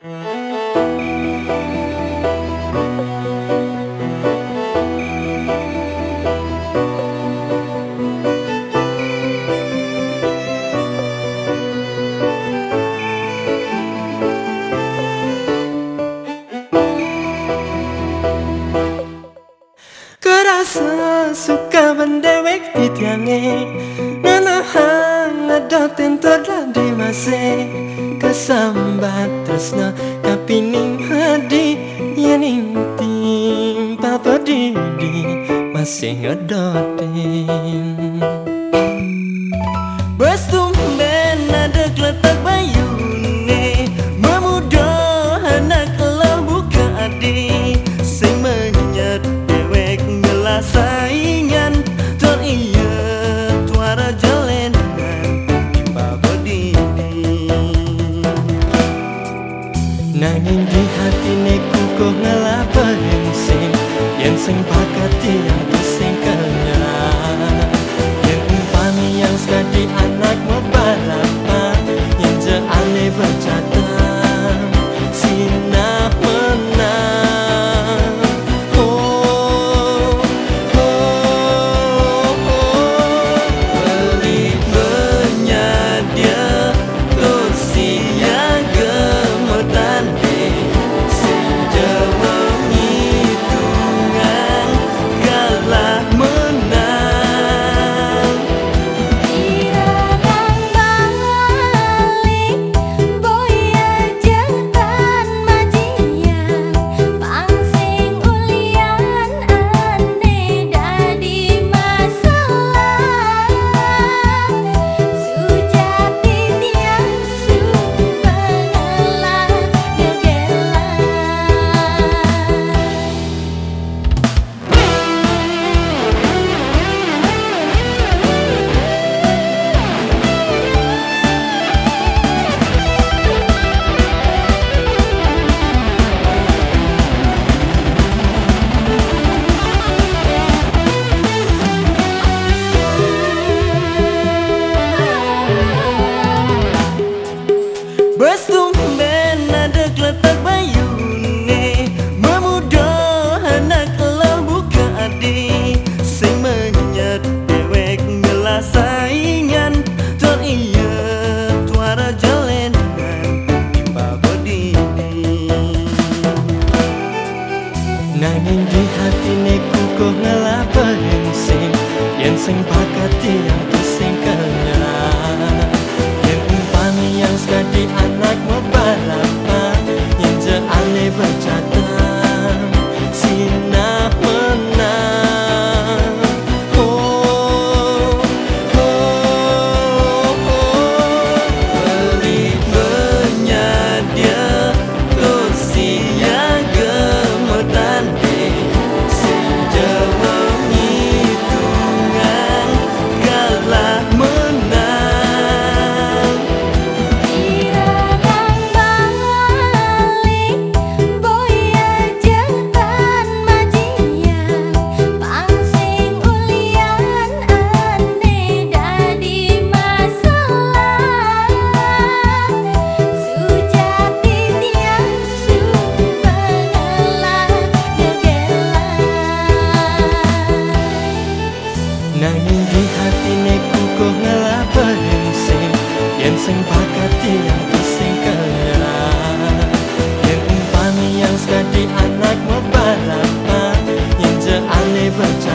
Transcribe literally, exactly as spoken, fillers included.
Kerasa suka ban dewek titiange, ngenehang ngedoten to dadi masih. Kesambat tresna kapining hadi, yen inting papa didi masih ngedoten. Bes tumben ada kletek bayune, memudo anak elah buka adi, sing menyet dewek ngelah saingan, tur iya tuara jalenan timba bedidi. Nanging di hatine kukuh ngelah bensin, yen sing bakat tiang sing kenyang. Yen umpami yang sekadi anak mebalapan, yen je ale bercatang, sinah menang. Oh, oh, oh, beli penyadia kursi yang gemetan, sing jawab ngitungan kalah menang. Ira nang balik, boya jatan majian, pang sing ulian ane dadi masalah. Sujati tiang suka ngelah gegelan. Bes tumben ada kletek bayune, memudo anak elah buka adi, sing menyet dewek ngelah saingan, tur iya tuara jalenan timba bedidi. Nanging di hatine kukuh ngelah bensin, yen sing bakat tiang sing kenyang. Yen umpami yang sekadi anak mebalapan, yen je ale bercatang, sinah menang. Oh, oh, oh, beli penyadia kursi yang gemetan, sing jawab ngitungan kalah menang. Ira nang balik, boya jatan majian, pang sing ulian ane dadi masalah. Sujati tiang suka ngelah gegelan. Nanging di hatine kukuh ngelah bensin, yen sing bakat tiang sing kenyang. Yen umpami yang sekadi anak mebalapan, yen je ale bercatang,